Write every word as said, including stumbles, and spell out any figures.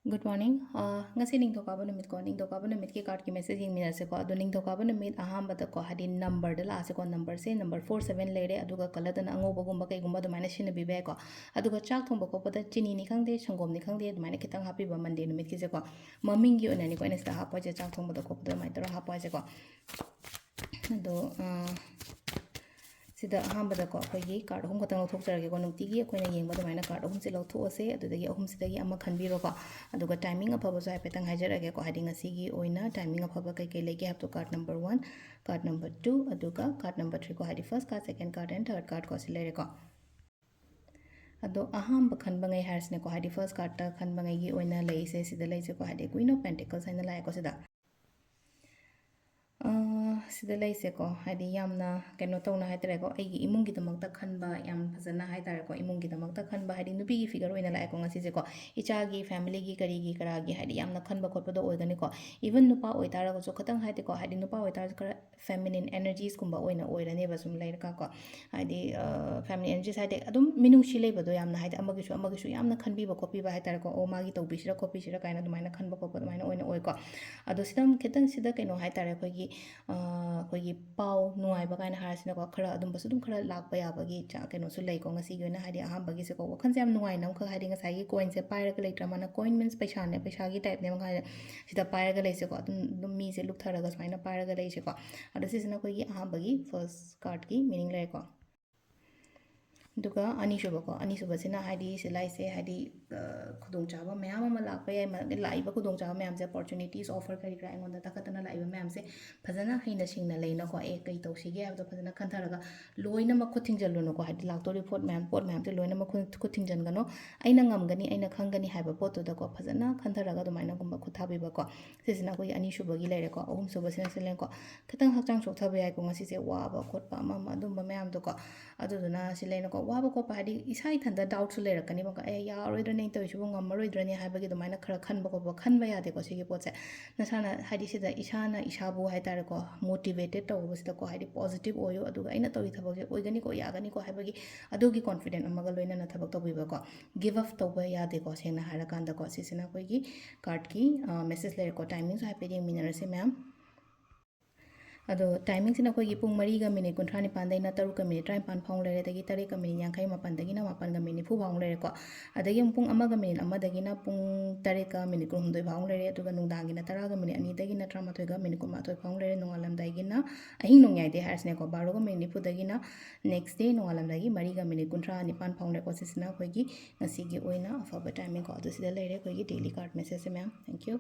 Good morning. ꯑ, ꯉꯁꯤ ꯅꯤꯡꯊꯧꯀꯥꯕ ꯅꯨꯃꯤꯠꯀꯣ, ꯅꯤꯡꯊꯧꯀꯥꯕ ꯅꯨꯃꯤꯠꯀꯤ cardꯀꯤ message ꯌꯦꯡꯃꯤꯟꯅꯁꯦꯀꯣ. ꯑꯗꯣ ꯅꯤꯡꯊꯧꯀꯥꯕ ꯅꯨꯃꯤꯠ ꯑꯍꯥꯟꯕꯗꯀꯣ, ꯍꯥꯏꯗꯤ numberꯗ ꯂꯥꯛꯑꯁꯦꯀꯣ, numberꯁꯦ number four seven ꯂꯩꯔꯦ, ꯑꯗꯨꯒ colourꯗꯅ ꯑꯉꯧꯕꯒꯨꯝꯕ ꯀꯩꯒꯨꯝꯕ ꯑꯗꯨꯃꯥꯏꯅ ꯁꯤꯖꯤꯟꯅꯕꯤꯕ ꯌꯥꯏꯀꯣ. ꯑꯗꯨꯒ ꯆꯥꯛ ꯊꯣꯡꯕ ꯈꯣꯠꯄꯗ ꯆꯤꯅꯤꯅꯤ ꯈꯪꯗꯦ, ꯁꯪꯒꯣꯝꯅꯤ ꯈꯪꯗꯦ, ꯑꯗꯨꯃꯥꯏꯅ ꯈꯤꯇꯪ ꯍꯥꯞꯄꯤꯕ Monday ꯅꯨꯃꯤꯠꯀꯤꯁꯦꯀꯣ. ꯃꯃꯤꯡꯒꯤ ꯑꯣꯏꯅꯅꯤꯀꯣ ꯑꯩꯅ ꯁꯤꯗ ꯍꯥꯞꯄ ꯍꯥꯏꯁꯦ, ꯆꯥꯛ ꯊꯣꯡꯕꯗ ꯈꯣꯠꯄꯗ ꯑꯗꯨꯃꯥꯏꯅ ꯇꯧꯔꯒ ꯍꯥꯞꯄ ꯍꯥꯏꯁꯦꯀꯣ. ꯑꯗꯣ, ꯑ, ꯁꯤꯗ ꯑꯍꯥꯟꯕꯗꯀꯣ ꯑꯩꯈꯣꯏꯒꯤ card ꯑꯍꯨꯝ ꯈꯛꯇꯪ ꯂꯧꯊꯣꯛꯆꯔꯒꯦꯀꯣ. ꯅꯨꯡꯇꯤꯒꯤ ꯑꯩꯈꯣꯏꯅ ꯌꯦꯡꯕ ꯑꯗꯨꯃꯥꯏꯅ card ꯑꯍꯨꯝꯁꯦ ꯂꯧꯊꯣꯛꯑꯁꯦ, ꯑꯗꯨꯗꯒꯤ ꯑꯍꯨꯝꯁꯤꯗꯒꯤ ꯑꯃ ꯈꯟꯕꯤꯔꯣꯀꯣ. ꯑꯗꯨꯒ timing ꯑꯐꯕꯁꯨ ꯍꯥꯏꯐꯦꯠꯇꯪ ꯍꯥꯏꯖꯔꯛꯑꯒꯦꯀꯣ, ꯍꯥꯏꯗꯤ ꯉꯁꯤꯒꯤ ꯑꯣꯏꯅ timing ꯑꯐꯕ ꯀꯩꯀꯩ ꯂꯩꯒꯦ ꯍꯥꯏꯕꯗꯣ, card number one, card number two, ꯑꯗꯨꯒ card number three ꯀꯣ, ꯍꯥꯏꯗꯤ first card, second card and third cardꯀꯣ, ꯁꯤ ꯂꯩꯔꯦꯀꯣ. ꯑꯗꯣ ꯑꯍꯥꯟꯕ ꯈꯟꯕꯉꯩ ꯍꯥꯏꯔꯁꯤꯅꯦꯀꯣ, ꯍꯥꯏꯗꯤ first cardꯇ ꯈꯟꯕꯉꯩꯒꯤ ꯑꯣꯏꯅ ꯂꯩꯔꯤꯁꯦ, ꯁꯤꯗ ꯂꯩꯁꯦꯀꯣ, ꯍꯥꯏꯗꯤ Queen of Pentacles ꯍꯥꯏꯅ ꯂꯥꯛꯑꯦꯀꯣ ꯁꯤꯗ. ꯑ, ꯁꯤꯗ ꯂꯩꯁꯦꯀꯣ, ꯍꯥꯏꯗꯤ ꯌꯥꯝꯅ ꯀꯩꯅꯣ ꯇꯧꯅ ꯍꯥꯏꯇꯥꯔꯦꯀꯣ, ꯑꯩꯒꯤ ꯏꯃꯨꯡꯒꯤꯗꯃꯛꯇ ꯈꯟꯕ ꯌꯥꯝ ꯐꯖꯅ ꯍꯥꯏꯇꯥꯔꯦꯀꯣ, ꯏꯃꯨꯡꯒꯤꯗꯃꯛꯇ ꯈꯟꯕ, ꯍꯥꯏꯗꯤ ꯅꯨꯄꯤꯒꯤ figure ꯑꯣꯏꯅ ꯂꯥꯛꯑꯦꯀꯣ ꯉꯁꯤꯁꯦꯀꯣ. ꯏꯆꯥꯒꯤ, familyꯒꯤ, ꯀꯔꯤꯒꯤ, ꯀꯔꯥꯒꯤ, ꯍꯥꯏꯗꯤ ꯌꯥꯝꯅ ꯈꯟꯕ ꯈꯣꯠꯄꯗꯣ ꯑꯣꯏꯒꯅꯤꯀꯣ. Even ꯅꯨꯄꯥ ꯑꯣꯏꯇꯥꯔꯒꯁꯨ ꯈꯤꯇꯪ ꯍꯥꯏꯗꯤꯀꯣ, ꯍꯥꯏꯗꯤ ꯅꯨꯄꯥ ꯑꯣꯏꯇꯥꯔꯁꯨ ꯈꯔ feminine energiesꯀꯨꯝꯕ ꯑꯣꯏꯅ ꯑꯣꯏꯔꯅꯦꯕ ꯁꯨꯝ ꯂꯩꯔꯀꯥꯟꯀꯣ. ꯍꯥꯏꯗꯤ, ꯑ, feminine energies ꯍꯥꯏꯗꯤ ꯑꯗꯨꯝ ꯃꯤꯅꯨꯡꯁꯤ ꯂꯩꯕꯗꯣ ꯌꯥꯝꯅ, ꯍꯥꯏꯗꯤ ꯑꯃꯒꯤꯁꯨ ꯑꯃꯒꯤꯁꯨ ꯌꯥꯝꯅ ꯈꯟꯕꯤꯕ ꯈꯣꯠꯄꯤꯕ ꯍꯥꯏꯇꯥꯔꯦꯀꯣ. ꯑꯣ, ꯃꯥꯒꯤ ꯇꯧꯕꯤꯁꯤꯔꯥ ꯈꯣꯠꯄꯤꯁꯤꯔꯥ ꯀꯥꯏꯅ ꯑꯗꯨꯃꯥꯏꯅ ꯈꯟꯕ ꯈꯣꯠꯄ ꯑꯗꯨꯃꯥꯏꯅ ꯑꯣꯏꯅ ꯑꯣꯏꯀꯣ. ꯑꯗꯣ ꯁꯤꯗ ꯈꯤꯇꯪ ꯁꯤꯗ ꯀꯩꯅꯣ ꯍꯥꯏꯇꯥꯔꯦ, ꯑꯩꯈꯣꯏꯒꯤ, ꯑ, ꯑꯩꯈꯣꯏꯒꯤ ꯄꯥꯎ ꯅꯨꯡꯉꯥꯏꯕ ꯀꯥꯏꯅ ꯍꯥꯏꯔꯁꯤꯅꯀꯣ, ꯈꯔ ꯑꯗꯨꯝꯕꯁꯨ ꯑꯗꯨꯝ ꯈꯔ ꯂꯥꯛꯄ ꯌꯥꯕꯒꯤ ꯆꯥ-, ꯀꯩꯅꯣꯁꯨ ꯂꯩꯀꯣ. ꯉꯁꯤꯒꯤ ꯑꯣꯏꯅ ꯍꯥꯏꯗꯤ ꯑꯍꯥꯟꯕꯒꯤꯁꯦꯀꯣ, ꯋꯥꯈꯜꯁꯦ ꯌꯥꯝ ꯅꯨꯡꯉꯥꯏꯅ ꯑꯃꯈꯛ, ꯍꯥꯏꯗꯤ ꯉꯁꯥꯏꯒꯤ coinꯁꯦ ꯄꯥꯏꯔꯒ ꯂꯩꯇ꯭ꯔ ꯃꯥꯅ, coin means ꯄꯩꯁꯥꯅꯦ, ꯄꯩꯁꯥꯒꯤ typeꯅꯦ ꯃꯈꯥꯁꯦ ꯁꯤꯗ ꯄꯥꯏꯔꯒ ꯂꯩꯁꯦꯀꯣ. ꯑꯗꯨꯝ, ꯑꯗꯨꯝ ꯃꯤꯁꯦ ꯂꯨꯞꯊꯔꯒ ꯁꯨꯃꯥꯏꯅ ꯄꯥꯏꯔꯒ ꯂꯩꯁꯦꯀꯣ. ꯑꯗꯣ ꯁꯤꯁꯤꯅ ꯑꯩꯈꯣꯏꯒꯤ ꯑꯍꯥꯟꯕꯒꯤ first cardꯀꯤ meaning ꯂꯩꯔꯦꯀꯣ. ꯑꯗꯨꯒ ꯑꯅꯤꯁꯨꯕꯀꯣ, ꯑꯅꯤꯁꯨꯕꯁꯤꯅ ꯍꯥꯏꯗꯤ ꯁꯤ ꯂꯥꯏꯁꯦ ꯍꯥꯏꯗꯤ, ꯑ, ꯈꯨꯗꯣꯡꯆꯥꯕ ꯃꯌꯥꯝ ꯑꯃ ꯂꯥꯛꯄ ꯌꯥꯏ, ꯃ-, ꯂꯥꯛꯏꯕ ꯈꯨꯗꯣꯡꯆꯥꯕ ꯃꯌꯥꯝꯁꯦ, opportunities, offer ꯀꯔꯤ ꯀꯔꯥ ꯑꯩꯉꯣꯟꯗ ꯇꯥꯈꯠꯇꯅ ꯂꯥꯛꯏꯕ ꯃꯌꯥꯝꯁꯦ ꯐꯖꯅ ꯍꯩꯅ ꯁꯤꯡꯅ ꯂꯩꯅꯀꯣ, ꯑꯦ, ꯀꯩ ꯇꯧꯁꯤꯒꯦ ꯍꯥꯏꯕꯗꯣ ꯐꯖꯅ ꯈꯟꯊꯔꯒ ꯂꯣꯏꯅꯃꯛ ꯈꯨꯠ ꯊꯤꯡꯖꯤꯜꯂꯨꯅꯨꯀꯣ, ꯍꯥꯏꯗꯤ ꯂꯥꯛꯇꯧꯔꯤꯕ ꯄꯣꯠ ꯃꯌꯥꯝ, ꯄꯣꯠ ꯃꯌꯥꯝꯁꯦ ꯂꯣꯏꯅꯃꯛ ꯈꯨꯠ, ꯈꯨꯠ ꯊꯤꯡꯖꯤꯟꯒꯅꯨ꯫ ꯑꯩꯅ ꯉꯝꯒꯅꯤ, ꯑꯩꯅ ꯈꯪꯒꯅꯤ ꯍꯥꯏꯕ ꯄꯣꯠꯇꯨꯗꯀꯣ ꯐꯖꯅ ꯈꯟꯊꯔꯒ ꯑꯗꯨꯃꯥꯏꯅꯒꯨꯝꯕ ꯈꯨꯠ ꯊꯥꯕꯤꯕꯀꯣ꯫ ꯁꯤꯁꯤꯅ ꯑꯩꯈꯣꯏꯒꯤ ꯑꯅꯤꯁꯨꯕꯒꯤ ꯂꯩꯔꯦꯀꯣ. ꯑꯍꯨꯝꯁꯨꯕꯁꯤꯅ ꯁꯤ ꯂꯩꯔꯦꯀꯣ. ꯈꯤꯇꯪ ꯍꯛꯆꯥꯡ ꯆꯣꯛꯊꯕ ꯌꯥꯏꯀꯣ ꯉꯁꯤꯁꯦ, ꯋꯥꯕ ꯈꯣꯠꯄ ꯑꯃ ꯑꯃ ꯑꯗꯨꯝꯕ ꯃꯌꯥꯝꯗꯣꯀꯣ. ꯑꯗꯨꯗꯨꯅ ꯁꯤ ꯂꯩꯅꯀꯣ, ꯋꯥꯕ ꯈꯣꯠꯄ ꯍꯥꯏꯗꯤ ꯏꯁꯥ ꯏꯊꯟꯇ ꯗꯥꯎꯠꯁꯨ ꯂꯩꯔꯛꯀꯅꯦꯕꯀꯣ꯫ ꯑꯦ, ꯌꯥꯔꯔꯣꯏꯗ꯭ꯔꯅꯦ ꯑꯩꯅ ꯇꯧꯔꯤꯁꯤꯕꯨ, ꯉꯝꯃꯔꯣꯏꯗ꯭ꯔꯅꯦ ꯍꯥꯏꯕꯒꯤ ꯑꯗꯨꯃꯥꯏꯅ ꯈꯔ ꯈꯟꯕ ꯈꯣꯠꯄ ꯈꯟꯕ ꯌꯥꯗꯦꯀꯣ꯫ ꯁꯤꯒꯤ ꯄꯣꯠꯁꯦ ꯅꯁꯥꯅ ꯍꯥꯏꯗꯤ ꯁꯤꯗ ꯏꯁꯥꯅ ꯏꯁꯥꯕꯨ ꯍꯥꯏꯇꯥꯔꯦꯀꯣ, ꯃꯣꯇꯤꯚꯦꯇꯦꯠ ꯇꯧꯕꯁꯤꯗꯀꯣ, ꯍꯥꯏꯗꯤ ꯄꯣꯖꯤꯇꯤꯚ ꯑꯣꯏꯌꯨ, ꯑꯗꯨꯒ ꯑꯩꯅ ꯇꯧꯔꯤ ꯊꯕꯛꯁꯦ ꯑꯣꯏꯒꯅꯤꯀꯣ, ꯌꯥꯒꯅꯤꯀꯣ ꯍꯥꯏꯕꯒꯤ ꯑꯗꯨꯒꯤ ꯀꯣꯟꯐꯤꯗꯦꯟ ꯑꯃꯒ ꯂꯣꯏꯅꯅ ꯊꯕꯛ ꯇꯧꯕꯤꯕꯀꯣ꯫ ꯒꯤꯞ ꯑꯞ ꯇꯧꯕ ꯌꯥꯗꯦꯀꯣ, ꯁꯦꯡꯅ ꯍꯥꯏꯔꯀꯥꯟꯗꯀꯣ꯫ ꯁꯤꯁꯤꯅ ꯑꯩꯈꯣꯏꯒꯤ ꯀꯥꯔꯠꯀꯤ ꯃꯦꯁꯦꯖ ꯂꯩꯔꯦꯀꯣ꯫ ꯇꯥꯏꯃꯤꯡꯁꯨ ꯍꯥꯏꯐꯦꯠ ꯌꯦꯡꯃꯤꯟꯅꯔꯁꯦ ꯃꯌꯥꯝ꯫ ꯑꯗꯣ ꯇꯥꯏꯃꯤꯡꯁꯤꯅ ꯑꯩꯈꯣꯏꯒꯤ ꯄꯨꯡ ꯃꯔꯤꯒ ꯃꯤꯅꯤꯠ ꯀꯨꯟꯊ꯭ꯔꯥ ꯅꯤꯄꯥꯟꯗꯩꯅ ꯇꯔꯨꯛꯀ ꯃꯤꯅꯤꯠ ꯇꯔꯥꯅꯤꯄꯥꯟ ꯐꯥꯎ ꯂꯩꯔꯦ, ꯑꯗꯒꯤ ꯇꯔꯦꯠꯀ ꯃꯤꯅꯤꯠ ꯌꯥꯡꯈꯩ ꯃꯥꯄꯟꯗꯒꯤꯅ ꯃꯥꯄꯟꯒ ꯃꯤꯅꯤꯠ ꯅꯤꯐꯨ ꯐꯥꯎ ꯂꯩꯔꯦꯀꯣ꯫ ꯑꯗꯒꯤ ꯑꯃꯨꯛ ꯄꯨꯡ ꯑꯃꯒ ꯃꯤꯅꯤꯠ ꯑꯃꯗꯒꯤꯅ ꯄꯨꯡ ꯇꯔꯦꯠꯀ ꯃꯤꯅꯤꯠ ꯀꯨꯟꯍꯨꯝꯗꯣꯏ ꯐꯥꯎ ꯂꯩꯔꯦ, ꯑꯗꯨꯒ ꯅꯨꯡꯗꯥꯡꯒꯤꯅ ꯇꯔꯥꯒ ꯃꯤꯅꯤꯠ ꯑꯅꯤꯗꯒꯤꯅ ꯇꯔꯥꯃꯥꯊꯣꯏꯒ ꯃꯤꯅꯤꯠ ꯀꯨꯟꯃꯥꯊꯣꯏ ꯐꯥꯎ ꯂꯩꯔꯦ꯫ ꯅꯣꯡꯉꯥꯜꯂꯝꯗꯥꯏꯒꯤꯅ, ꯑꯍꯤꯡ ꯅꯣꯡꯌꯥꯏꯗꯩ ꯍꯥꯏꯔꯁꯤꯅꯦꯀꯣ, ꯕꯥꯔꯣꯒ ꯃꯤꯅꯤꯠ ꯅꯤꯐꯨꯗꯒꯤꯅ ꯅꯦꯛꯁ ꯗꯦ ꯅꯣꯡꯉꯥꯜꯂꯝꯗꯥꯏꯒꯤ ꯃꯔꯤꯒ ꯃꯤꯅꯤꯠ ꯀꯨꯟꯊ꯭ꯔꯥ ꯅꯤꯄꯥꯟ ꯐꯥꯎ ꯂꯩꯔꯦꯀꯣ꯫ ꯁꯤꯁꯤꯅ ꯑꯩꯈꯣꯏꯒꯤ ꯉꯁꯤꯒꯤ ꯑꯣꯏꯅ ꯑꯐꯕ ꯇꯥꯏꯃꯤꯡꯀꯣ꯫ ꯑꯗꯨ ꯁꯤꯗ ꯂꯩꯔꯦ ꯑꯩꯈꯣꯏꯒꯤ ꯗꯦꯂꯤ ꯀꯥꯔꯠ ꯃꯦꯁꯦꯖꯁꯦ ꯃꯌꯥꯝ꯫ Thank you꯫